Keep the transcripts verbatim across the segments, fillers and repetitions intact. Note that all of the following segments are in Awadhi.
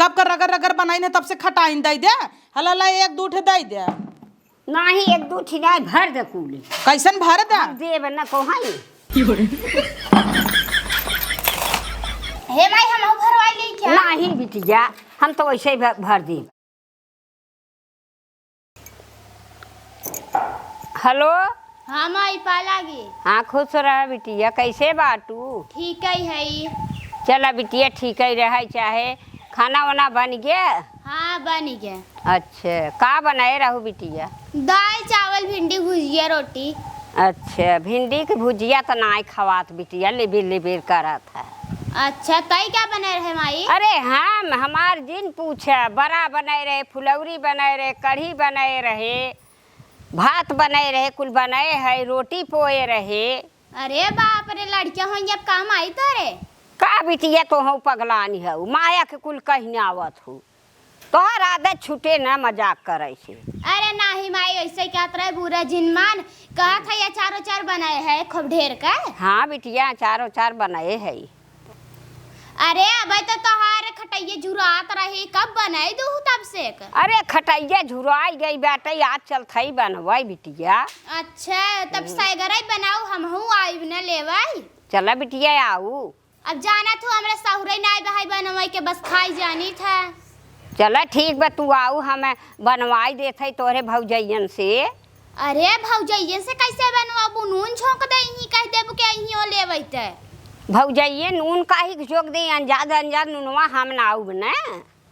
आपका रगड़ रगड़ बनाइन है, तब से खटाइन दइ दे। हला ला, एक दू ठे दइ दे। नाही, एक दू ठे नाही, भर दे कुली। कैसन भर दे? अब देब न तो हई। हे माई, हमहू भरवाई लेई क्या? नाही बिटिया, हम तो वैसे ही भ-, भर दी। हेलो। हाँ माई, पा लागी। हाँ, खुश रह बिटिया, कैसे बाटू? ठीक ही है। चला बिटिया, ठीक ही रहे, चाहे खाना वाना बन गया? हाँ, बन गया। अच्छा, का बनाए रहू बिटिया? दाल, चावल, भिंडी, भुजिया, रोटी। अच्छा, भिंडी के भुजिया त नाय खवात बिटिया, लिबिर लिबिर करत है। अच्छा, तई का बनाए रहे माई? अरे हम, हमार जिन पूछे, बड़ा बनाए रहे, फुलौरी बनाए रहे, कढ़ी बनाए रहे, भात बनाए रहे, कुल बनाए है, रोटी पोए रहे। अरे बाप रे, लड़किया होइया, अब काम आई तोरे? का बिटिया, तोहू पगलानी हऊ, माया के कुल कहिन आवत हऊ। तोहर आदत छूटे ना मजाक करे से। अरे नाही माई, ऐसे कहत रहे, बुरा जिन मान। कहत है अचार उचार बनाए है खूब ढेर का। हाँ बिटिया, अचार उचार बनाए है। अरे अबे तो तोहार खटैया झुरात रही, कब बनाए दूहू तब से क? अरे खटैया झुराई गई बाटे, आज चलत हई बनवाई बिटिया। अच्छा, तब हम्म। सैगरई बनाऊ, हमहू आइब न लेवई। चला बिटिया, आऊ। अब जानत हू, हमरे सहुरे नाई बहाई बनवई के, बस खाई जानी था। चला ठीक बा, तू आऊ, हम बनवाई देत हई तोहरे भौजइयन से। अरे भौजइयन से कैसे बनवाबू? नून झोंक देइहीं, कह देबू के अइहीं ओ लेवई ते। भौजइये नून काहे के झोंक देइहीं? अनजान अनजान नूनवा हम ना आउब न।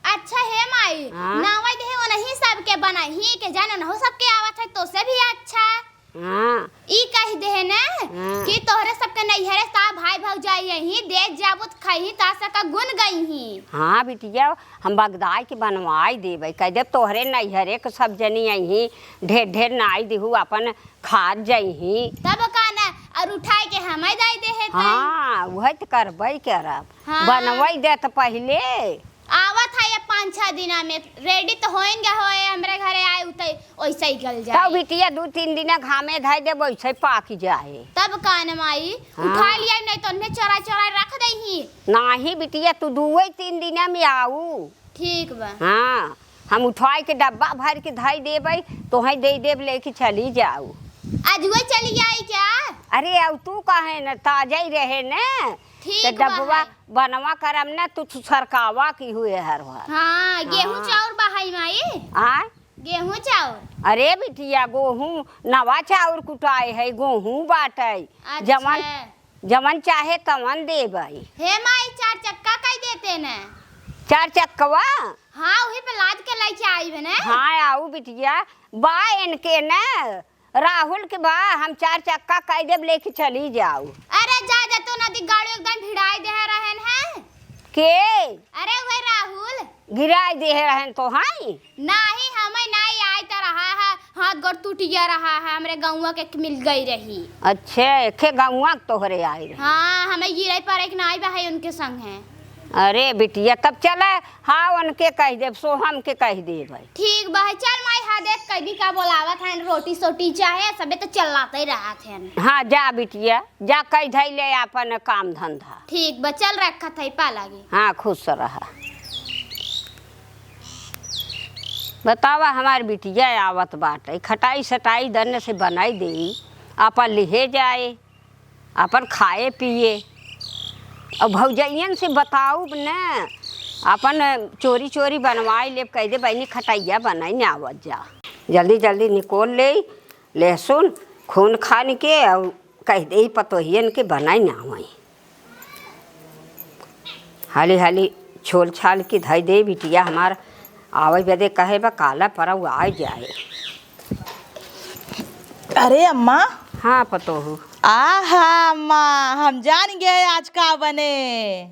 अच्छा हे माई, हाँ। नावई देहे ओनही सबके बनइहीं के, जान ओनहु सबके आवत है, तोसे भी अच्छा। हाँ। ई कह देहे न हाँ। कि तोहरे सबके नैहरे सा भाई भौजाई यहीं देत जाबू त खइहीं ता सका गुन गइहीं। हाँ बिटिया, हम बगदाई के बनवाई देबे, कह देब तोहरे नैहरे के सब जनी अइहीं, ढेर ढेर नाई दिहू, अपन खात जइहीं। तब का न, और उठाई के हमें दे देहे तई। हाँ, उहै त करबे करब। हाँ। बनवई दे त पहिले। आवत है ये पाँच छह दिना में, ready तो होइन गा होए, हमरे घरे आए उतई, ओइसे ही गल जाए। तब बिटिया दू तीन दिना घामे धइ देब, ओइसे ही पाकि जाए। तब का न माई, हाँ। उठाइ लिया, नहीं तो उन्हें चोराइ चोराइ रख देइहीं। नाही बिटिया, तू दुए तीन दिना में आऊ। ठीक बा। हाँ, हम उठाइ के डब्बा भरि के धइ देबइ, तोहइ देइ देब, लेके चली जाऊ। अजुए चली आई क्या? अरे, अब तू कहे न, ताजा ही रहे न, ठीक त बा डब्बा है। बनवा करम न, तू सरकावा की हुए हर बार। हाँ, गेहूं हाँ। चाउर बा है माई? आय? गेहूं चाउर? अरे बिटिया, गोहूं, नवा चाउर कुटाए है, गोहूं बाटइ। अच्छा। जवन जवन चाहे तवन देबइ। हे माई, चार चक्का कइ देते न। चार चक्कवा? हाँ, उही पे लाद के लइके आइब न। हाँ, आऊ बिटिया, बा एनके न, राहुल के बा, हम चार चक्का कइ देब, लेके चली जाऊ। अरे जा, जा, तो नदी गाड़ू एकदम भिड़ाइ देहे रहेन है। के? अरे वही राहुल। गिराइ देहे रहेन तो हई? नाही, हमें नाही आइत रहा है, हाथ गोड़ टूट गया रहा है, हमरे गौवा के मिल गई रही। अच्छे, एके गौवा के तोहरे आए रही। हाँ, हमें गिरे पड़े के नाही बा है उनके संग है। अरे बिटिया, तब चले, हाँ, उनके कह देब, सोहम के कह देब। ठीक बा है, चल माई, हाँ देख, कभी का बोलावत है, रोटी सोटी चाहे, सबे तो चलाते रहत है। हाँ, जा बिटिया, जा कह धई ले आपन काम धंधा। ठीक बा, चल रखत है, पा लागी। हाँ, खुश रहा। बतावा, हमार बिटिया आवत बाटे, खटाई सटाई दन्ने से बनाई देई, आपन लिहे जाए, आपन खाए पिए। और भौजइयन से बताउब न, आपन चोरी चोरी बनवाई लेब, कह दे, "बहिनी, खटैया बनाई न आवत जा।" जल्दी जल्दी निकोल लेई लहसुन, खून खान के, और कह देई पतोहियन के बनाई न आवई। हाली हाली छोल छाल के धई दे, बिटिया हमार आवै बदे कहे बा, काला परब आइ जाए। अरे अम्मा। हाँ पतोहू। आहा अम्मा, हम जान गए आज का बने।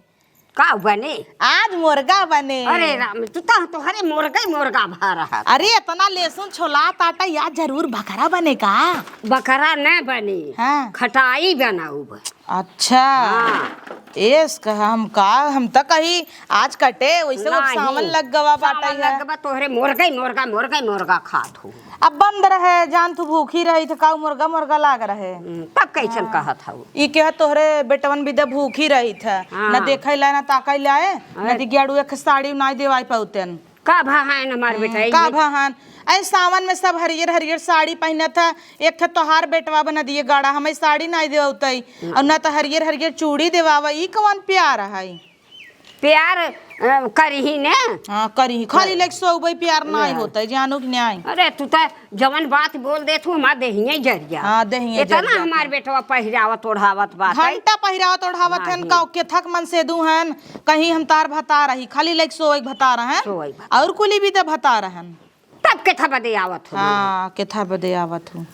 का बने? आज मुर्गा बने। अरे राम, तू तो तोहरे मुर्गा ही मुर्गा भा रहा। अरे इतना लहसुन छोला ताटा, आज जरूर बकरा बने का? बकरा न बने। हाँ। खटाई बनाउब। अच्छा। हाँ। एस कहा हम का, हम त कही आज कटे, वैसे वो नाहीं। सावन लग गवा सावन बाटै लग है। गवा, तोहरे मुर्गा, मुर्गा, मुर्गा, मुर्गा खात हो। अब बंद रहे, जान तू भूखी रही थ, काऊ मुर्गा, मुर्गा लाग रहे। हम्म, तब कैसन हाँ। कहत हऊ? ई कहा तोहरे बेटवन बिदा भूखी रही थ, हाँ। न देखै लाए, न ताकै लाए, न अरे। दिग्याड़ू एक साड़ी नाई देवाई पाउतेन। का भहान हमार हम्म, बेटा, का ये भहान? ऐ सावन में सब हरियर हरियर साड़ी पहिनत है, एक ठे तोहार बेटवा बना दिए गाड़ा, हमें साड़ी नाई देवतई, हम्म। और ना तो हरियर हरियर चूड़ी देवावा, ई कौन प्यार है? प्यार, अ, करिही ने। हाँ, करिही, खाली हाँ। लेके सोउबई, प्यार नाई हाँ। होतई, जानो कि नाई? अरे, तू तो जवन बात बोल देत हू, हमार देहिये जरिया। हाँ, देहिये इतना जरिया हमार था। बेटवा पहिरावत ओढ़ावत बाटै। घंटा पहिरावत ओढ़ावत हन, नाहीं। का केथक मन से दू हन, कहीं हम तार भतार रही, खाली लइक सोवइ भतार हन। सोवइ भतार। और कुली भी त भतार हन। तब केथा बदे आवत हो? हाँ, केथा बदे आवत हो।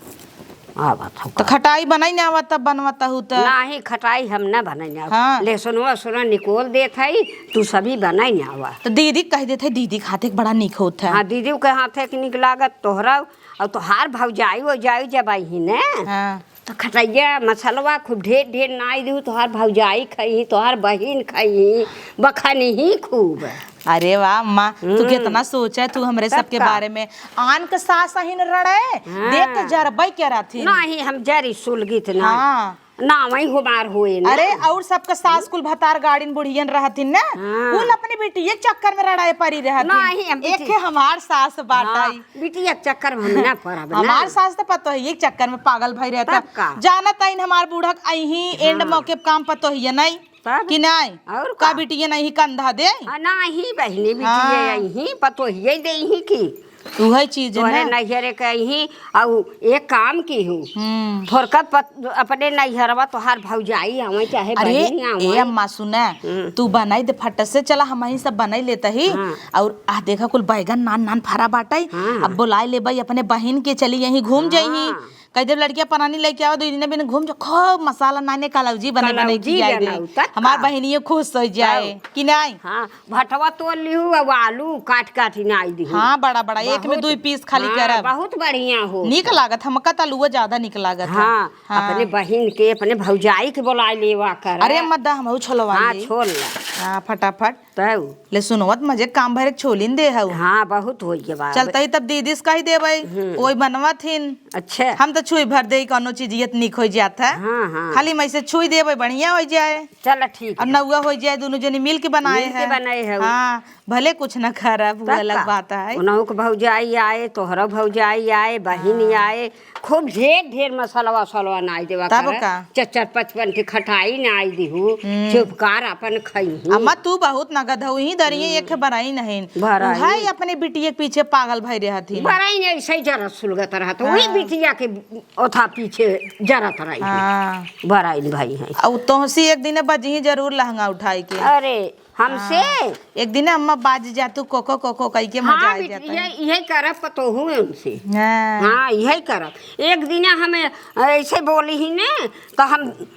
आवत हो तो का? खटाई बनाई ना आवत, तब बनवत हो त। नाहीं, खटाई हम ना बनाई ना। हाँ। लहसुनवा उसुनवा निकोल देत हई, तू सभी बनाई ना आवा। तो दीदी कह देत है, दीदी के हाथे के बड़ा नीक होत है। हाँ, दीदी के हाथे के नीक लागत तोहरा, और तोहार भौजाई वौजाई जब आई ही ने, हाँ। तो खटैया मसलवा खूब ढेर ढेर नाई दू, तोहार भौजाई खइही, तोहार बहिन खइही, बखनिही खूब। अरे वाह अम्मा, तू हम्म। केतना सोचे तू हमरे तब सबके का? बारे में। आन के सास अहिन रड़े, हाँ। देख के जरबै के रहथिन। नाहीं, हम जरी सुलगित ना। हाँ। नावई हमार होए ना। अरे, और सबके सास कुल भतार गाड़िन बुढ़ियन रहथिन ना, हाँ। कुल अपने बिटिये के चक्कर में रड़ाए परी रहथिन। नाहीं, हम एक बिटिये है हमार सास बाटई। हाँ। बिटिया के चक्कर में हम ना पड़ब ना। हमार सास त पतोहिए के चक्कर में पागल भई रहता। तब का? जानत आइन हमार बूढ़ा क अइहीं एंड हाँ। मौके पे काम पतोहिए नहीं। तब? कि नहीं? और का का? बिटिया नहीं कंधा दे? आ, नाही बहिनी, बिटिया हाँ। अइहीं, पतोहिए देइहीं की। उहे चीज तोहरे ना। नैहरे के अइहीं, अउ एक काम की हूँ। हम्म। थोड़का पत-, अपने नैहरवा तोहार भौजाई आवे चाहे अरे, बहिनी आवे। ए अम्मा सुना, हम्म। तू बनाई दे फट से, चला हमहीं सब बनाई लेत ही। हाँ। और आ देखा कुल बैगन नान नान फरा बाटै। हाँ। अब बोलाए लेबै अपने बहिन के, चली यहीं घूम हाँ। जइहीं। कह देब लड़किया परानी लइके आवा, दुइ दिन बिन घूम जा, खूब मसाला नाने कलौजी बने बने कलौजी की जाए दे। बनाऊ, तब हमार का? बहिनियो खुश होइ जाए, तब। कि नाई? हाँ, भटवा तोल लिहू, अब आलू काट काट नाई दिहू। हाँ, बड़ा बड़ा, एक में बहुत, दुइ पीस खाली हाँ, करब। बहुत बढ़िया हो। नीक लागत, हमका त आलुओ ज्यादा नीक लागत है। हाँ, हाँ। अपने बहिन के, अपने भौजाई के बोलाए लेवा कर। अरे अम्मा, दा, हमहू छोलवा हाँ, ले। छोल ला। हाँ, फटाफट। तब? ले सुनवत मजे काम भरे छोलिन दे हऊ। हाँ, बहुत होइ गया बा। चलता ही तब दीदी से कही देबै, हम्म। ओई बनवा थिन। अच्छा। हम तो छुई भर देई, कौनो चीज ये नीक होइ जात है। हाँ, हाँ। खाली मैं से छुई देबै, बढ़िया होइ जाए। चल, ठीक अब है। नौआ होइ जाए, दुनों जनी मिल के बनाए मिल के हैं। बनाए हैं। हाँ, भले कुछ न खराब हुआ, तब अलग का? बात है। उनहु के भौजाई आए, तोहरा भौजाई आए, बहिन हाँ। आए, खूब ढेर ढेर मसलवा उसलवा नाई देवा तब करे। का? चार चार पाँच पाँच ठे खटाई नाई दिहू, हम्म। चुपकार अपन खइही। अम्मा, तू बहुत नगद हऊ, ही दरिये हम्म। एक ठे बराई नहीं। बराई। उहै अपने बिटिये के पीछे पागल भई रहत ही। बराई नहीं, ऐसे ही जरा सुलगत रहत, वही हाँ। बिटिया के ओथा पीछे जरत रही। हाँ। बराई भाई है। अब तोहसी एक दिन बजही जरूर लहंगा उठाई के। अरे, हमसे? हाँ। एक दिन अम्मा बाज जा तू कोको कोको कह के हाँ, मजा आ बिट-, जाता है। ये, यही करब पतोहू है उनसे। हाँ। हाँ, यही करब। एक दिन हमें ऐसे बोली ही ने, तो हम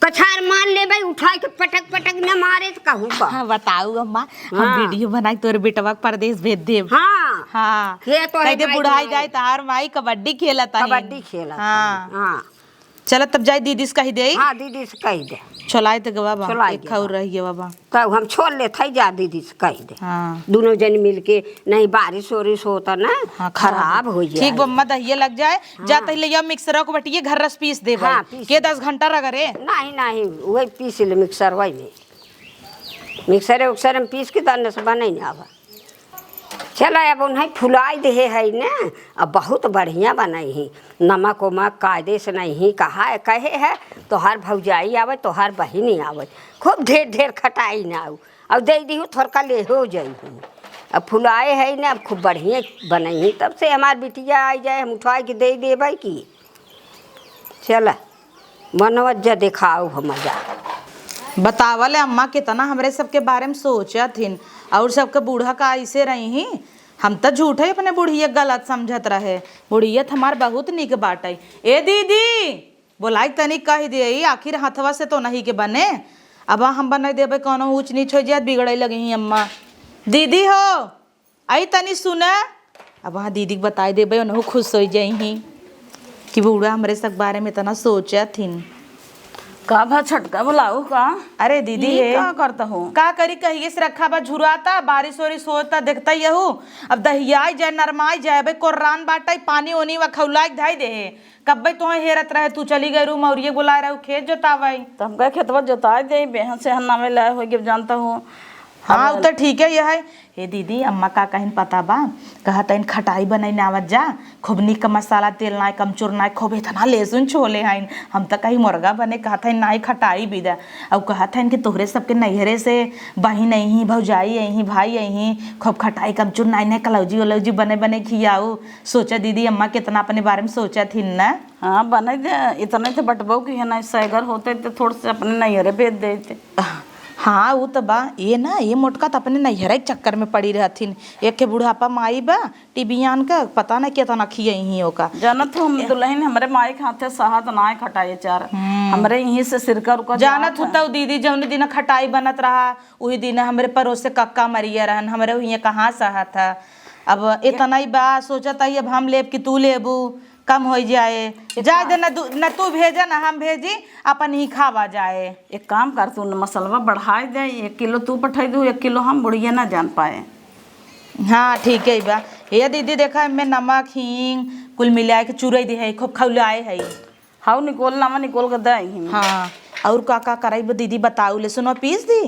कछार मार लेबै, उठाई के पटक पटक न मारे तो कहू का। हाँ, बताऊ अम्मा, हम हाँ। वीडियो बनाई तोरे बेटवा के परदेस भेज देब। हाँ। हाँ। ये तो कह है दे भाई बुढ़ाई भाई। जाए, तार माई कबड्डी खेलत है। कबड्डी खेलत हाँ। है। हाँ। चला तब जाई दीदी से कही देई। हाँ, दीदी से कही दे। छोलाई त गवा बा, छोलाई एक गवा। खाउर रह गवा बा। तब हम छोल लेत हई, जा दीदी से कही दे। हाँ। दुनों जन मिलके, नहीं बारिश ओरिश होता ना, हाँ, खराब खराब हो जाए। ठीक बा, अम्मा दहिये लग जाए, हाँ। जा तही ले जाओ मिक्सर को बटिये घर रस पीस दे हाँ, भाई। पीस के दे। दस घंटा रगरे। नहीं, नहीं, वही पीस ले मिक्सर वही में। मिक्सरे उक्सर में पीस के दने से बने ना आवा। चला, अब उन्हें फुलाई देहे है ने, अब बहुत बढ़िया बनाई ही। नमक उमक कायदे से नहीं कहा है, कहे है, तोहार भौजाई आवे, तोहार बहिनी आवे, खूब ढेर ढेर खटाई ना आऊ, अब दे दीहू, थोड़का ले हो जाई। अब फुलाए है ने, अब खूब बढ़िया बनाई ही। तब से हमार बिटिया आई जाए, हम उठाई के दे देबै की। चला, मनोज जा देखाऊ हम जा। बतावल अम्मा कितना हमरे सबके बारे में सोचत हिन, और सबके बूढ़ा का ऐसे रही ही। हम त झूठे अपने बुढ़िया गलत समझत रहे। बुढ़िया त हमार बहुत निक बाटई। ए दीदी, बोलाई तनी कह दे, ई आखिर हथवा से तो नहीं के बने। अब हम बनाई देबे, कौनो ऊंच नीच हो जाए, बिगड़े लगे ही अम्मा। दीदी हो, आई तनी सुना। अब वहाँ दीदी के बताई देबे, उनहु खुश हो जाई ही कि बूढ़ा हमरे सब बारे में इतना सोचत हिन। का भा छटका बुलाऊ का? अरे दीदी ई हे। का करत हो? का करी, कहिए से रखा बा, झुराता, बारिश ओरिश होता, देखता ही हू। अब दहियाई जाए, नरमाई जाए, भाई कोर्रान बाटै, पानी ओनी वा खौलाइ के धई देहे। कब्बे तोहे हेरत रहे, तू चली गई रू, मौरिये बोलाए रहू खेत जोतावै। त हम कहे खेतवा जोताइ देई, बेहन से हन्ना में लाए होई के जानत हो। हाँ, अब उ त ठीके है। हे दीदी, अम्मा का कहिन पता बा? कहत हइन खटाई बनाई नावत जा, खूब निक मसाला, तेल नाय, कमचुर नाय, खूब इतना लहसुन छोले हइन। हम त कही मुर्गा बने, कहत हइन नाय, खटाई बिदा। अउ कहत हइन कि तोहरे सबके नैहरे से बहिन अइहीं, भौजाई अइहीं, भाई अइहीं, खूब खटाई, कमचुर नाय नाय, कलौजी उलौजी बने बने खियाऊ। सोचा दीदी, अम्मा कितना अपने बारे में सोचत हिन ना। हाँ, बने दे, इतने तो बटबो की है ना, सैगर होते तो थोड़ से अपने नैहरे भेज देते। हाँ, उ त बा। ये ना, ये मोटका त अपने नैहरे के चक्कर में पड़ी रहथिन। एक के बुढ़ापा माई बा, टीबी आन के, पता ना केतना खियइहीं ओका। जानत हो, हम दुल्हन हमरे माई के हाथे सहत नाय खटाई अचार। हम्म। हमरे यहीं से सिरका उरका जानत जात हो है। तउ दीदी, जौन दिन खटाई बनत रहा, उही दिन हमरे पड़ोस से कक्का मरिया रहन, हमरे उहिए कहाँ सहत है। अब इतना ही बा, सोचत आई अब हम लेब कि तू लेबू, कम होइ जाए। एक जाए काम दे, न दू-, न तू भेजा, न हम भेजी, अपन ही खावा जाए। एक काम कर, तू न मसलवा बढ़ाए दे, एक किलो तू पठाई दू, एक किलो हम, बुढ़िया ना जान पाए। हाँ, ठीक है बा। हे दीदी, देखा, एमे नमक, हींग कुल मिलाए के चुरई दे है, खूब खौलाए है। हाउ निकोल लावा, निकोल के दे ही। हाँ, और का का कराई बा दीदी, बताऊ, लहसुन पीस दी?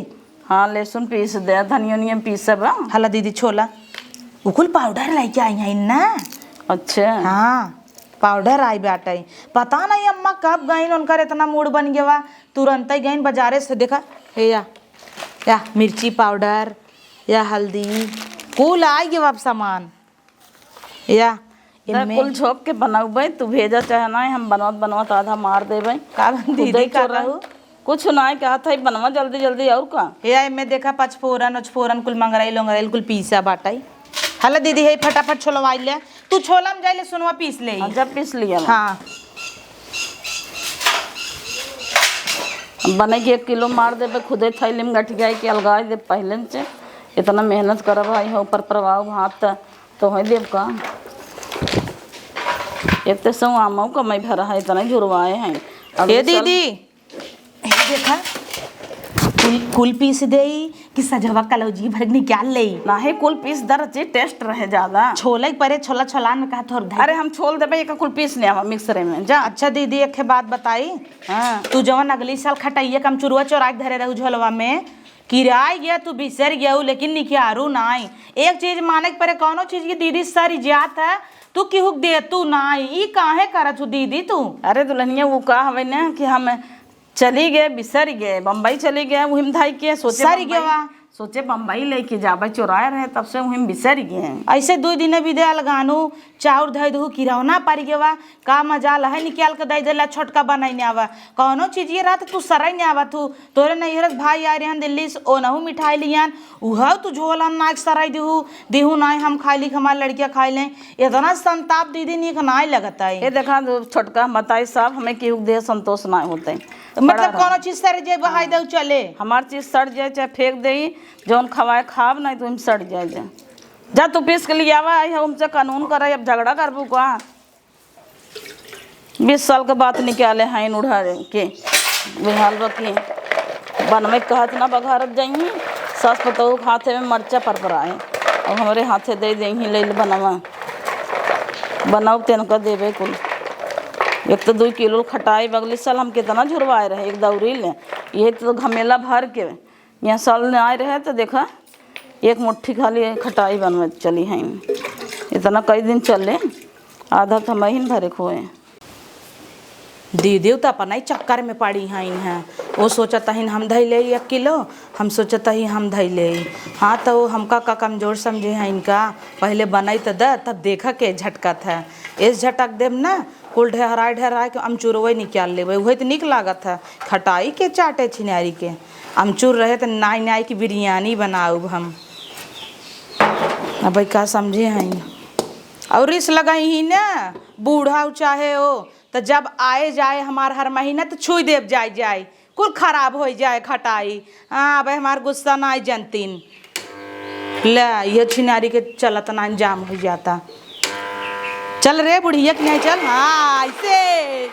हाँ, लहसुन पीस दे, धनिया उनिया पीसब। हला दीदी, छोला, उ कुल पाउडर लेके आई है ना। अच्छा। हाँ, पाउडर आई बाटे। पता नहीं अम्मा कब गईन, उनकर इतना मूड बन गया, तुरंत ही गईन बाजारे से। देखा, हे या, या मिर्ची पाउडर, या हल्दी, कुल आई गया अब सामान। या, त एमे कुल झोंक के बनउबे, तू भेजा चाहे नाहीं, हम बनवत बनवत आधा मार देबे। का बन दीदी, खुदे का चोरा। कहू? कुछ नाहीं, कहत है बनवा जल्दी जल्दी, और का? या, एमे देखा, पचफोरन उचफोरन कुल मंगरइल उंगरइल कुल पीसा बाटइ। हला दीदी, हे फटाफट छोलवाइ ले, तू छोला में जाइले, सुनवा पीस ले। हाँ, जब पीस लिया ना। हाँ। बने के एक किलो मार देबे, खुदे थैली में गठ जाए के अलगाइ दे पहले से। इतना मेहनत करब है, हो पर परवाव भात त तोहइ देब का? एक ते सौ आमऊ कमाई भरा है, इतना झुरवाए हैं। अब ए ये साल दीदी, ए देखा, कुल, कुल पीस देई कि सजवा कलौजी भर निकाल लेई? नाहीं, कुल पीस दर ची taste रहे ज्यादा। छोले परे छोला छोला में कहा थोर धर। अरे हम छोल देबे, एक कुल पीस ले आवा मिक्सरे में, जा। अच्छा दीदी, एक ठे बात बताई। हाँ। तू जवन अगली साल खटाइए कमचुरुआ चोराइ के धरे रहू झोलवा में, किराए गया, तू बिसर गया, लेकिन निकियारू नाई। एक चीज माने के परे, कौनो चीज की दीदी सर जात है, तू केहू के देतू नाई, ई काहे करत हू दीदी तू? अरे दुल्हनिया, वो का हवे ना कि हम चली गए, बिसर गए, बम्बई चली गए, वही में धाई के सोचे सर बम्बई, गवा। सोचे बम्बई लेके जाबे, चोराए रहे, तब से वही में बिसर गए। ऐसे दो दिन बिदे अलगानू, चाउर धइ दहू किरौना परि गवा, का मजाल है निकाल के दइ देला छोटका बनइ ने आवा। कौनो चीजिए रहत तू सरइ ने आवत हू, तोरे नैहर से भाई आए रहन दिल्ली से, ओनहू मिठाई लियान, उहउ तू झोला में नाइ के सरइ दिहू, दिहू नाइ हम खाइ ली, हमार लड़किया खाइ लें। इतना संताप दीदी नीक नाइ लगत है। ए देखा दो छोटका बताई साहब, हमें केहू के देह संतोष नाइ होते। मतलब बड़ा रहा। कौनो चीज सर जे बहाई दऊ चले। हमार चीज सड़ जाए चाहे फेंक देई, जौन खवाए खाब नाइ तो हम सड़ जाए जा। जा तू पीस के लियावा, आई है हमसे कानून करे, अब झगड़ा करबू का? बीस साल के बात निकाले हैं उड़ा के, बेहाल बा के बनवे कहत ना बघारत जाइहीं, सास पतोहू के हाथे में मरचा परपराए, अब हमरे हाथे दे देइहीं, ले ले बनवा, बनाओ तेन का देबे कुल। एक तो दुई किलो खटाई, अगले साल हम कितना झुरवाए रहे, एक दौरी ले, ये तो घमेला भर के यहाँ साल में आए रहे तो देखा, एक मुट्ठी खाली खटाई बनवे चली हैं। इतना कई दिन चले, आधा तो हम ही भरे खोए। दीदी तो अपना ही चक्कर में पड़ी हैं, हैं। वो सोचत हइन हम धई ले एक किलो, हम सोचत ही हम धई ले। हाँ, तो वो हमका का कमजोर समझे हैं इनका, पहले बनाई तो द, तब देखा के झटकत है। इस झटक देब ना, कुल ढेहराए ढेहराए के अमचुरवे निकाल लेबे, उहे त नीक लागत है। खटाई के चाटे छिनारी के अमचुर रहे त नाई नाई की बिरयानी बनाउब हम। अब का समझे हैं। और रिस लगइहीं ना, बूढ़ा हो चाहे हो, त जब आए जाए हमार हर महीना त छुई देब जाए जाए। कुल खराब होइ जाए खटाई। हाँ, अब हमार गुस्सा नाई जनतीन। ले, ये छिनारी के चलत ना जाम होइ जाता। चल रे बुढ़िया के नहीं चल। हाँ, ऐसे।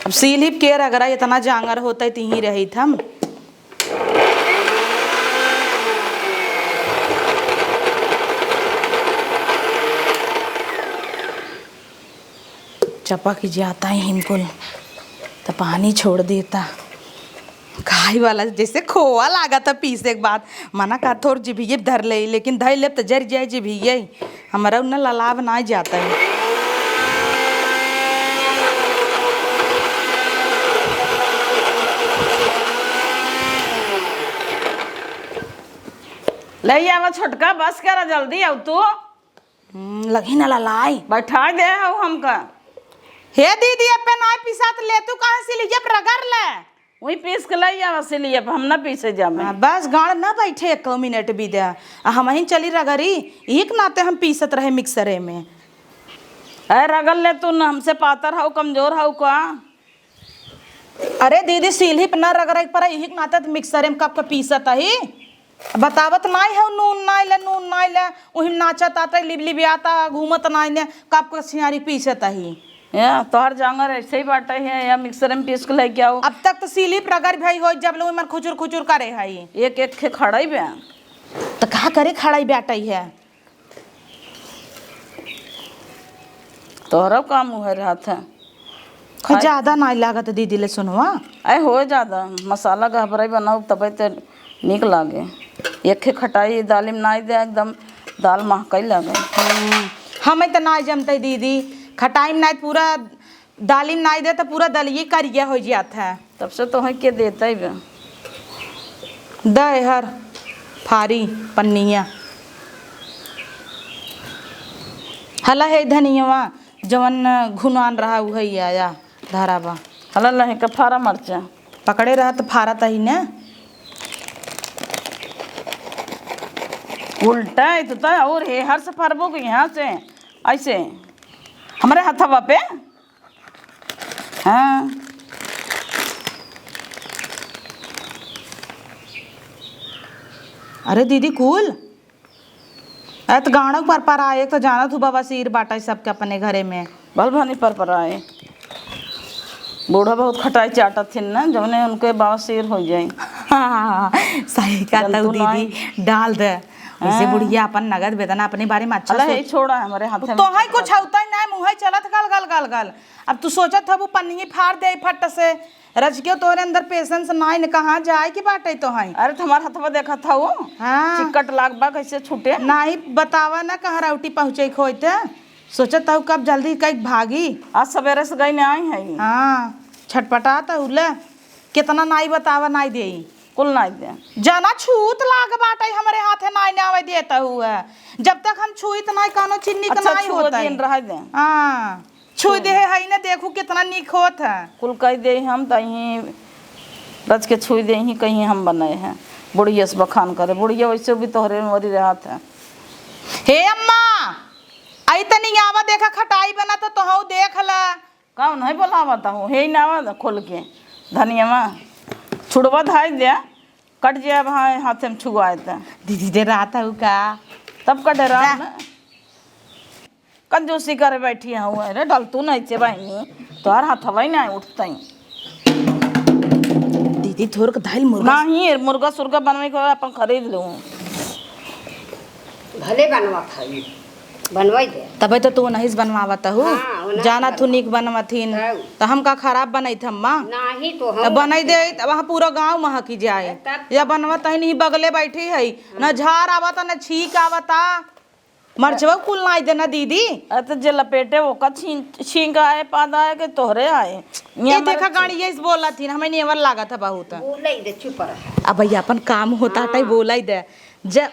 अब सील ही के रगरा इतना जांगर होता है, तिही रही थम। चपक जाता है हिमकुल, त पानी छोड़ देता। खाई वाला जैसे खोआ लागत है पीसे के बाद, मना का थोर जिभिये धर ले, लेकिन धर लेब त जर जाए जिभिये। हमरा उन्ना ललाब ना जाता है। ले आवा छोटका, बस करा, जल्दी आव तू। हम्म, लगी ना ललाई। बैठा दे हो हमका। हे दीदी, अब पे नाई पिसात ले, तू कहाँ से लिए रगड़ ले? वही पीस के लाई आवा से लिए, हम ना पीसे जामे। हाँ, बस गाड़ ना बैठे एको मिनट भी दे। आ हम ही चली रगड़ी, एक नाते हम पीसत रहे मिक्सरे में। अरे रगड़ ले तू न, हमसे पातर हऊ, कमजोर हऊ का? अरे दीदी, सील ही पे ना रगड़े के पड़े, यही के नाते त मिक्सरे में कब के पीसत ही। बतावत नाई है, नून नाई ले, नून नाई ले, उही में नाचत आता, लिबलिबियाता, घूमत नाई ने, कब के सियारी पीसत ही। या, तोहर जांगर ऐसे ही बाटे है, या मिक्सरे में पीस के लेके आओ। अब तक तो सील ही पे रगड़ भई हो, जब लोग मन खुचुर खुचुर करे है। एक एक खे खड़ाई बे। तो का करे खड़ाई बेटा ही है? तोहरा काम उहे रहत है। कुछ खाए ज्यादा नाई लागत दीदी ले सुनवा। अरे हो ज्यादा, मसाला गहबरई बनाऊ तबे ते नीक लागे। एक खे खटाई दाल में नाई दे, एकदम दाल महकई लागे। हम्म, हमें तो नाई जमते दीदी, खटाई में नाई पूरा दालिम नाई दे तो पूरा दलिये करिया हो जात है। तब से तोहे के देते बे। दे हर फारी पन्निया। हला है धनियवा, जवन घुनान रहा उहे आया धरा बा। हला लहे का फारा मरचा। पकड़े रहा तो फारा तही ने। उल्टा है तो, तो और हे हर से फरबो के यहाँ से ऐसे हमरे हथवा पे। हाँ। अरे दीदी कुल, अरे तो गाँड़ो पर पर आए, एक तो जानत हूँ बवासीर बाटा है सबके अपने घरे में। भल भानी पर पर आए। बूढ़ा बहुत खटाई चाटत थिन ना, जौने उनके बवासीर हो जाए। हाँ, सही कहत हऊ जंतु नाई। दीदी, डाल दे। वैसे हाँ। बुढ़िया अपन नगद वेतन अपने बारे में अच्छा अरे, सोच। हे छोड़ा, हमारे हाथ में तोहई कुछ होता ही ना, मुँह चलत गल, गल, गल, गल। अब तू सोचत हबू पन्नी फाड़ दे फट से, रजके तोहरे अंदर patience नाई न, कहाँ जाए के बाटे तोहई। अरे, तो हमार हथवा देखत हऊ? हाँ। चिकट लाग बा, कैसे छूटे? नाही बतावा ना, कहाँ राउटी पहुँचे खोइते। सोचत हऊ कब जल्दी कई भागी। आज सवेरे से गई ना आई है। हाँ, छटपटात हऊ ले। कितना नाई बतावा, नाई देई। कुल नाई दे। जाना छूत लाग बाटे हमरे हाथे, नाई नावे देत हुए। जब तक हम छुइत नाई, कौनो चीज निक अच्छा, नाई छुओ होता दिन है। रह दे। हाँ, छुई दे है ना, देखू कितना निक होत है। कुल कह दे हम त यहीं रच के छुई दे ही, कहीं हम बनाए हैं। बुढ़िया से बखान करे, बुढ़िया वैसे भी तोहरे मोरी रहत है। हे अम्मा, आई तनी आवा, देखा खटाई बना तो तोहऊ देख ला। का उन्हें बोलावत हूँ? हे ही नावा खोल के धनिया मा छुड़वा धाई दे, कट जाए भाई हाथे में छुआए त। दीदी दे रात हऊ का? तब का डरा जा। ना। कंजूसी करे बैठी हूँ रे, डलतू नहीं चे बहिनी, तोहर हथवा ही नहीं उठतई। दीदी थोरक धाइल मुर्गा। नहीं, मुर्गा सुर्गा बनवे के अपन खरीद लूँ। भले बनवा खाई, बनवाई दे। तबे तो तू उन्हीं से बनवावत हू। हाँ, उन्हीं से जाना तू बनवा। नीक बनवथिन, तब। तो हम का खराब बनैत हम माँ? नाही तो हम तो बनाई दे, तब वहाँ पूरा गाँव महकी जाए। तब। या बनवा तही नहीं बगले बैठी है, न झार आवता, न छींक आवता। मरचवा कुल नाई देना दीदी। अरे तो जे लपेटे ओका छीं-, छींक आए, पाद आए के तोहरे आए। ये ये हमारे देखा गाड़ी ये बोलत ही, हमें नेवर लागत है बहुत। बोले ही दे, चुप रह। अब भैया अपन काम होता हाँ। है, बोला ही दे। जब,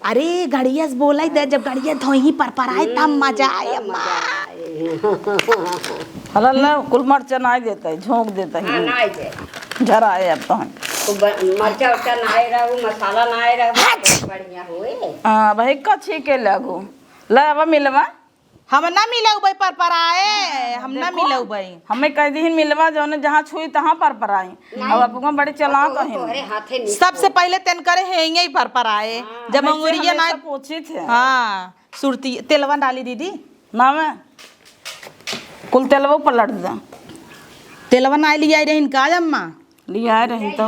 अरे, गड़िया से बोला ही दे, जब गड़िया धोई पर पर आए, तब हम्म, मजा आए, तब अम्मा। मजा आए। हला ना, कुल मरचा नाई देता है, झोंक देता है। हाँ, नाई दे। झराए अब तो हम। तो ब-, मरचा उरचा नाई रहू, मसाला नाई रहू, हट! बढ़िया होए। हाँ, भाई, कच्छी के लागू। ले, अब मिलवा। हम ना मिलउबै परपराए, हम ना देखो, मिलउबै। हमें कह दिहिन मिलवा जौने जहाँ छुई तहाँ परपराई। नहीं। अब आपको बड़ी चालाक तो अहिन। तोहरे हाथे नहीं सबसे छुई। पहिले तेन करे हेंगे ही परपराए। हाँ। जब वैसे अंगुरिया हमेशा ना पोछी थे। हाँ, सुरती तेलवा डाली दीदी। ना मैं कुल तेलवा पलट दे। तेलवा नाई लियाई रहिन का अम्मा? लियाए रही तो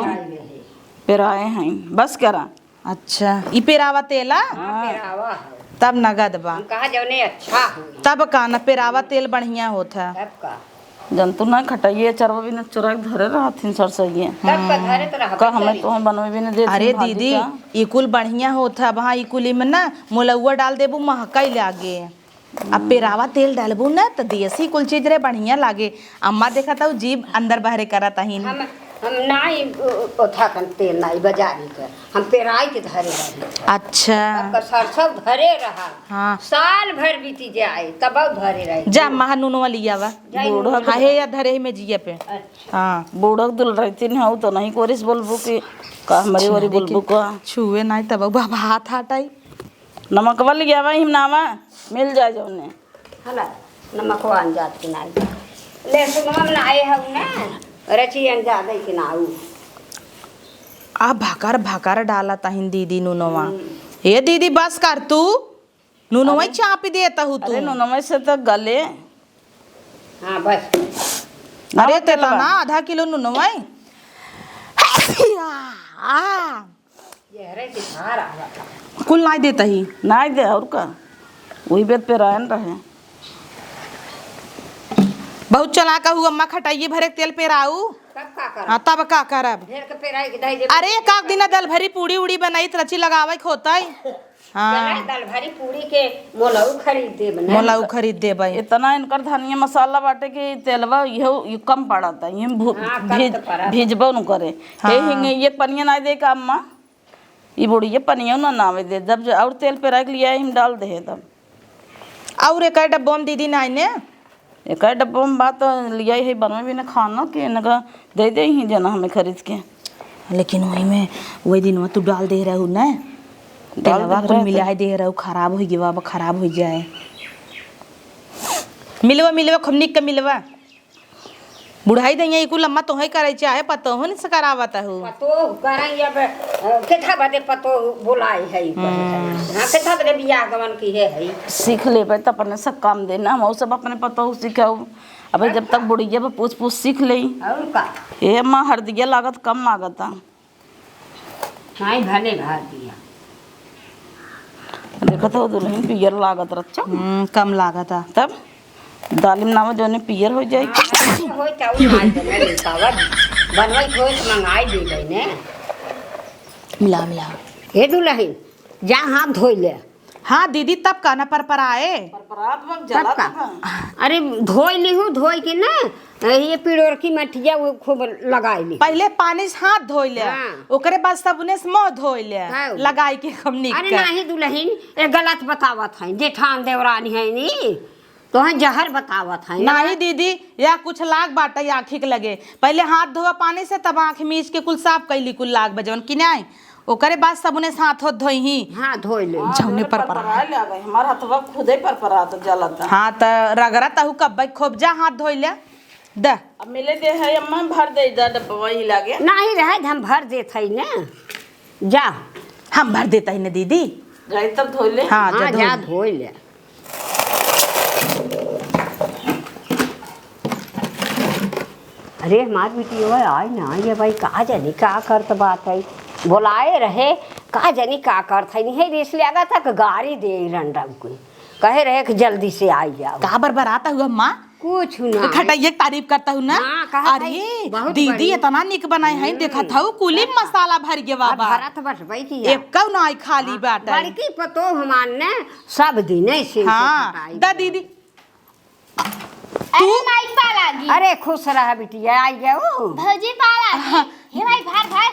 पेराए हैं, बस करा। अच्छा, ई पेरावा तेला? हाँ, पेरावा है। तब नगद बा। हम कहा जौने अच्छा हो। तब का ना, पेरावा तेल बढ़िया होत है। तब का? जंतु ना खटाइए, चरवा बिना चुरा के धरे रहथिन सरसइये। तब का धरे तो रहबे का हमें करी। तोहन बनवे बिना देथिन अरे भाजी दीदी, का? ई कुल बढ़िया होत है। अब हाँ, ई कुली में ना मोलौआ डाल देबू, महकई लागे। अब पेरावा तेल डालबू ना, त देसी कुल चीज रे बढ़िया लागे। अम्मा देखत हऊ, जीभ अंदर बहरे करत अहिन। हम, हम नाई, ओ-, ओथा कन तेल नाई बजारी के, हम पेराई के धरे रही। अच्छा। अब का सरसों धरे रहा। हाँ। साल भर बीती जाए, तब धरे रही। जा, अम्मा, नूनवा लियावा। जाई बूढ़ा नूनवा। हाँ, हे या धरे ही में जिया पे। अच्छा। हाँ। बूढ़ा दुल रहती न हऊ, तो नहीं कोरिस बोलबू कि का हमरी ओरी बोलबू का? छुए नाई तब बाबा हाथ हटाई। नमकवा लियावा, हिम नावा, मिल जाए जौने। हला, नमकवा अन जात कि नाई। लहसुनवा में नाई हऊ ना, रची अन जात कि नाऊ। आ भकर भकर डालत अहिन दीदी नूनवा। हम्म। ए दीदी, बस कर तू, नूनवा अरे। चापी देत हऊ तू। अरे नूनवा से तो गले। हाँ, बस। अरे, आवा तेला तेलवा। ना, आधा किलो नूनवा। आ। कुल नाई देत ही। नाई दे, और का? वही बेत पेरायन रहे। बहुत चालाक हऊ अम्मा, खटाइए भरे के तेल पेराऊ। तब का करब? हाँ, तब का करब? ढेर के पेराई के धई देब। अरे, एक आध दिन दल भरी पूड़ी उड़ी बनाई, रची लगावे के होतई। हाँ। चला, दल भरी पूड़ी के मोलऊ खरीद देब ना। मोलऊ खरीद देबै। इतना इनकर धनिया मसाला बाटे कि तेलवा इहो, इहो कम पड़ता, ये भु-, हाँ, कम भीज-, तो पड़ता। भीजबो न करे। हाँ। हे हिंग, ये पनिया नाई दे का अम्मा? ई बुढ़िया पनिया ना नावे दे, जब जो और तेल पेराई के लिया हम डाल दे तब। और एक डब्बो में दीदी नाई ने? एक डब्बो में बात लिया है बनवे भी ना खाना के इनका दे दे ही जना हमें खरीद के। लेकिन वही में वही दिन में तू डाल दे रहू ना, डाल तेलवा दे कुल रहे मिला तो। दे रहू, खराब हो गया, अब खराब हो जाए। मिलवा, मिलवा, खूब निक के मिलवा। बुढ़ाई दैया ई कुल अम्मा तोहे करे चाहे पतोहन से करावत हऊ। पतोह करई अब, अ, केथा बदे पतोह बोलाई है ई कहे है। हम्म। हाँ, केथा बदे बियाह गवन की है, है। सीख लेबे त अपने से काम देना, हम सब अपने पतोह सिखाऊ। अबे जब तक बुढ़िया पे पूछ पूछ सीख लेई। और का? ए अम्मा, हरदिया लागत कम लागत आ। नाई भले भार दिया। देखत हो दुल्हन पियर लागत रच्चा। हम्म, कम लागत आ। तब दालिम नावा जौने पियर हो जाई। हाँ, होई त उ मार देबे नहीं पावत। बनवई होई त मंगाई देबे ने। मिला, मिला। हे दुल्हन, जा हाथ धोई ले। हाँ दीदी, तब का ना परपराए? परपरात बा, तब जला का? तब। अरे धोई लिहू, धोई के ना ये पिड़ोर की मटिया वो खूब लगाई ली। पहिले पानी से हाथ धोई ले, हाँ। ओकरे बाद साबुने से मुँह धोई ले, हाँ। लगाई के खूब निक अरे के। नाही दुल्हन, ये गलत बतावत है, जेठान देवरानी है नी, तोहे जहर बतावत है ना। नाही दीदी, या कुछ लाग बाटे आँखी के लगे। पहिले हाथ धोवा पानी से, तब आँख मीच के कुल साफ कैली कुल लाग बजवन कि नाही। ओकरे बाद सबने साथ होत धोइही। हाँ, धोइ ले। हाँ, जौने तूने पर पर परपरा ले आ गई। हमार हथवा खुदे परपरात जलत। हाँ, त रगड़ा तहु कब्बे खूब जा हाथ धोइ ले। द। अब मिले दे है अम्मा, भर दे द डब्बा वही लागे। नाही रहे, हम भर देत हई ने। जा। हम भर देत हई ने दीदी। जाई तब धोइ ले। हाँ, जा हाँ, धोइ जा ले। धोइ ले। अरे हमार बिटिया आइ ना, ये भाई का जानी का करत बाटइ, बोलाए रहे, का जानी का करत है, नहीं रिस लागत है कि गारी देइ रंडम को, कहे रहे कि जल्दी से आइ जाउ। का बरबरात हउ अम्मा? कुछ ना। खटइया के तारीफ करत हउ ना? हाँ, कहत अरे, है, बहुत दीदी बढ़िया। एतना निक बनाए है, हम्म। देखत हउ, कुली में मसाला भरि गवा बा। भरत बटबइ किया। एक्कउ नाइ खाली बाटइ। बड़की पतोह हमार ने सब दिन ऐसे ऐसे हाँ, खटाई द बा। दीदी। अरे तू माई पा लागी। अरे खुश रह बिटिया, आइ गउ। भौजी पा लागी। हाँ। हे भाई, भार, भार।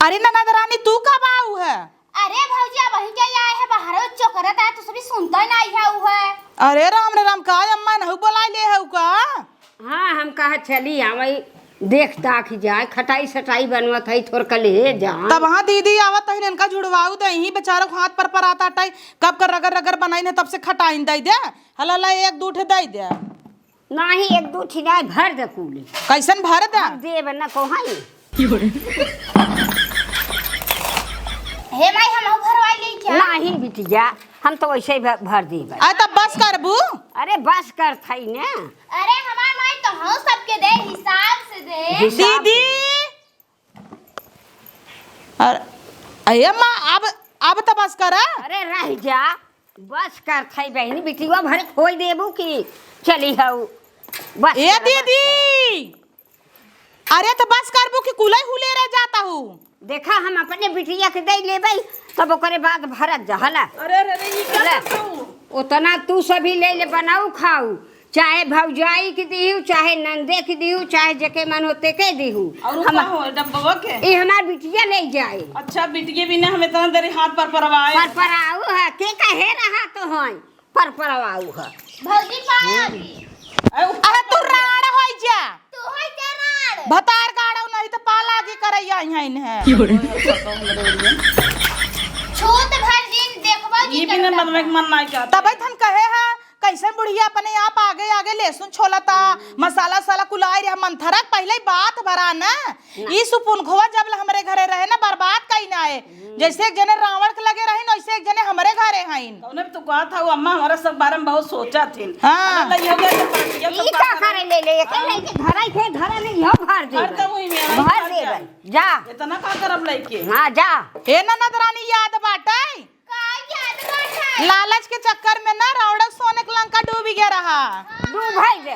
अरे ननद रानी, तू कब आउ है? अरे भौजी, अबहीं के आए है, बाहरो चोकरत है, तू सभी सुनता ही नहीं है उ है। अरे राम रे राम, का अम्मा नहु बोलाइ ले हउ का? हाँ, हम कहा चली आवइ, देख ताकि जाए, खटाई सटाई बनवत है, थोर कल हे जाए। तब हाँ दीदी आवत है, इनका जुड़वाउ दे, यहीं बेचारा को हाथ परपरात आटइ, कब कर रगर रगर बनाइन है, तब से खटाइन दइ दे। हला ला एक दू ठे दइ दे। नाही, एक दू ठे नाही, भर दे कुली। कइसन भर दे? हम देब न को हई। हे माई, हम भरवाइ लेइ क्या? नाही बिटिया, हम तो वैसे ही भ-, भर देब। अरे तब बस करबू? अरे बस करत हई ने। अरे हमार माई तो हाँ, सबके दे, हिसाब से दे। हिसाब से दीदी! दे। अरे, अये माँ, अब, अब त बस करा। अरे रह जा, बस कर थई बहिनी, बिटिया भरे खोई देबू की चली हऊ। बस ए करा, बस दीदी! करा। अरे त बस करबू कि कुलई हुले रह जाता हूँ। देखा, हम अपने बिटिया के दे लेबई, तब ओकरे बाद भरत जा, हला। अरे, अरे, अरे, ई का ले। करत हऊ? ओतना तू सभी ले ले, बनाऊ खाऊ, चाहे भौजाई के दिहू, चाहे नंदे के दिहू, चाहे जेके मन हो तेके दिहू। और हम का हो डब्बवा के? ई हमार बिटिया ले जाए। अच्छा, बिटिया बिना हम इतना देरी हाथ पर परवाए। पर पराऊ है, के कहे रहा तो है। पर परवाऊ ह। भौजी पाया भी। अरे तू राड़ होइ जा। तू होइ जा राड़। भतार गाड़ो नहीं तो पाला की करैया यहाँ इन्हें। छूत भर दिन देखबो जी ये भी ना करता। मन में मन ना क्या। तबै थन कहे है, कैसन बुढ़िया अपने आप आगे आगे लहसुन छोलता, मसाला उसाला कुलाई रे, मंथरा के पहिले ही बात भरा ना। ना। ई सुपुनखवा जब ले हमरे घरे रहे ना, बर्बाद कई ना है। हम्म। जैसे एक जने रावण के लगे रही ना, वैसे एक जने हमरे घरे हईन। कौने भी तो कहत हऊ, अम्मा हमरा सब बारे में बहुत सोचत हिन। हाँ। अगर लइहो गए तो पार्टिया तो ई का का करे? ले ले, एके हाँ। लेके धरा के धरा नहीं, यो भर दे। भर तो वही में, भर भर दे जा। जा। इतना का करब लइके? हाँ, जा। हे ननद रानी, याद बाटे? का याद बाटे? लालच के चक्कर में ना रावण सोने के लंका डूबी गया रहा। डूब भाई रे।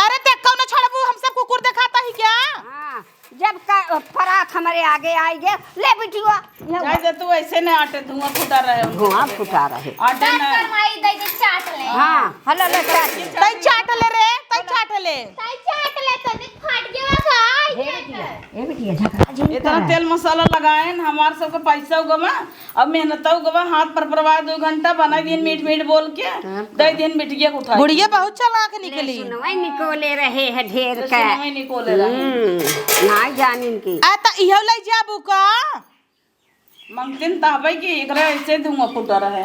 अरे ते कौन छोड़बू, हम सब कुकुर दिखाता ही क्या? हाँ, जब का परात हमरे आगे आई गे, ले बिटिया, ये जाए दे तू, ऐसे न आटे धुआं फुटा रहे। धुआं फुटा रहे। आटे न। कर माई दे दे चाट ले। हाँ, हला ले चाट ले। तई चाट ले रे, तई चाट ले। तई चाट ले, तो देख फाट गया का। ए बिटिया, ए बिटिया, झगड़ा जिन इतना कर। तेल मसाला लगाए न, हमार सबके पैसा उगमा, अब मेहनतौ गवा, हाथ पर परवाए, दो घंटा बनाई दिन मीठ मीठ बोल के, हाँ। दे दिन बिटिया के उठाई। बुढ़िया बहुत चालाक ले निकली। सुनवाई निकोले रहे है ढेर तो का। सुनवाई निकोले रहे। हम्म, ना जानिन की। आ, त इहो ले जाबू का? मंगतिन तहबे कि एकरा ऐसे धुआं फूटा रहे।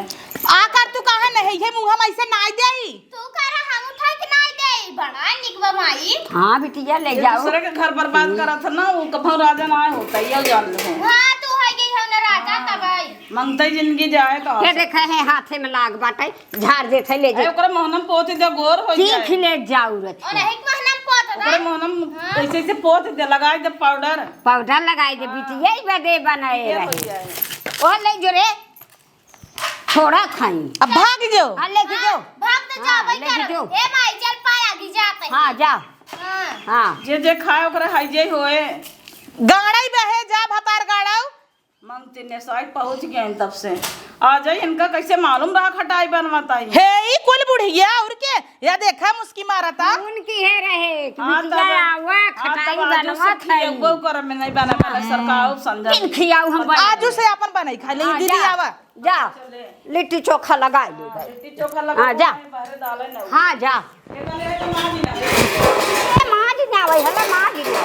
आकर तू काहे नहीं है मुँह हम ऐसे नाई देई? तू करा हम उठाई के नाई देई, बड़ा निक बा माई। हाँ बिटिया, ले ये जाओ। दूसरे के घर बर्बाद हम्म। करत है ना, वो कभौ राजा ना होता, ये जान लो। हाँ, तू है गई हो ना राजा हाँ। तबाई। मंगते जिंदगी जाए तो ये देखा है हाथे में लाग बाटे, झाड़ देते ले अरे जा। ओकरे मोहनम पोत दे, गोर हो चीख जाए। ले जाऊ रच। और एक मोहनम पोत दे। ओकरे मोहनम हाँ। ऐसे ऐसे पोत दे, लगाई दे पाउडर। पाउडर लगाई दे हाँ। बिटिया, ई बदे बनाए ये हो रहे। जाए। ओ ले जो रे, थोड़ा खाई। अब भाग जो। हाँ, लेके जो। भाग तो हाँ, जाओ, भाई लेके करो। जो। ए माई, चल पाया की जाते हैं। हाँ, जा। हाँ। हाँ। जे जे खाए ओकरा हाई जे होए। गाड़ई बहे जा भतार गाड़ऊ। मंगती ने साइड पहुँच गए हैं तब से। आ जाई इनका कैसे मालूम रहा खटाई बनवाता ही। हे, ई कुल बुढ़िया और के? या देखा मुस्की मारता। उनकी है रहे, कि हाँ, बिटिया तब आवा, हाँ, खटाई तब आजू से बनवा खाई। खियउबो करब में नहीं बना पाला, हाँ। सरकाऊ समझा। किन खियाऊ हम बना आजू ले। से अपन बनाई खा ले, हाँ, दीदी जा। आवा। जा, लिट्टी चोखा लगाई ले भाई। लिट्टी चोखा लगा हाँ, जा। बाहर डाले ना। हाँ, जा। ये वाले तो माँ जी ना। ए, माँ जी ना आवे, हला माँ जी ना।